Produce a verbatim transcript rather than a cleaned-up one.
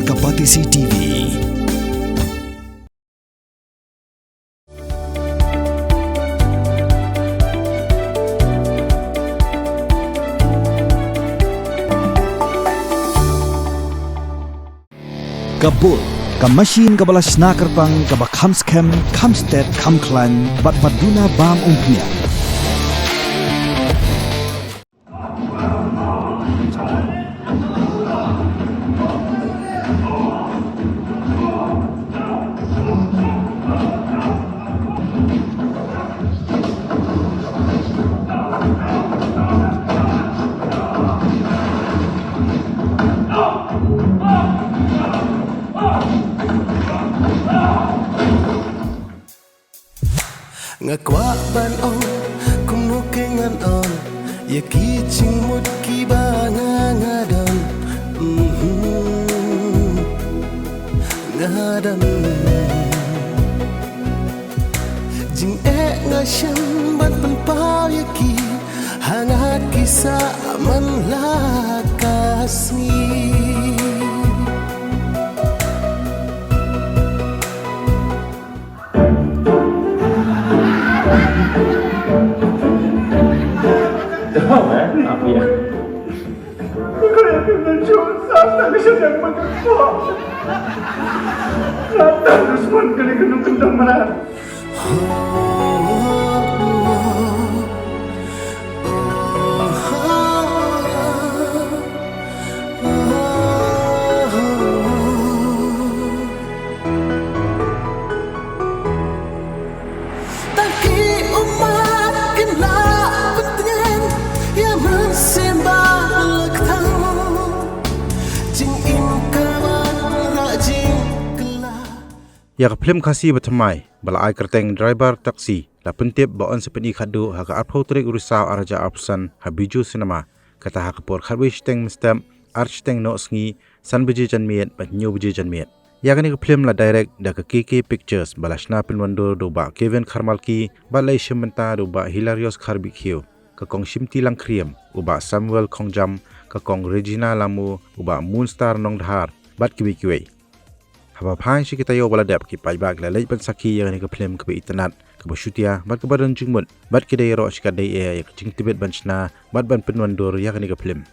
Ka Batesi T V. Ka Bull, ka machine kaba la shna kyrpang, kaba kham skhem, kham stet, kham khlaiñ, bad ba duna bam umphniang. Nga kwah ban ong kumno ke ngan ong ïa ki jingmut kiba nga nga don. Mhm. Nga don. Jingeh nga shem ban pynpaw ïa ki ha nga ki sa man la ka sngi. Tang ki ummat kin lah pyntngen ïa mynsiem ba la kthang. Jingim ka wanrah jingkylla. Ïa ka phlim Khasi ba thymmai ba la ai kyrteng Driver Taxi la pyntip ba yn sa pyni khadduh ha ka arphew tarik u Risaw arhajar arphew san ha Bijou Cinema, kata ha ka por khatwei shiteng mynstep, ar shiteng noh sngi, san baje janmiet bad hynñiew baje janmiet. Ïa kane ka phlim la direct da ka K K Pictures ba la shna pynwandur da u Bah Kevin Kharmalki bad la ïashim bynta da u Bah Hilarious Kharbihkhiew, ka Kong Shimti Langkhriem, u Bah Samuel Khongjam, ka Kong Regina Lammu, u Bah Moonstar Nongdhar bad kiwei kiwei. Haba phai sha ki taïew ba la dep, ki paidbah ki la leit ban sakhi ïa kane ka phlim kaba itynnad, kaba shutia bad kaba don jingmut, bad ki da ïaroh shikatdei eh ïa ka jingtbit ban shna bad ban pynwandur ïa kane ka phlim.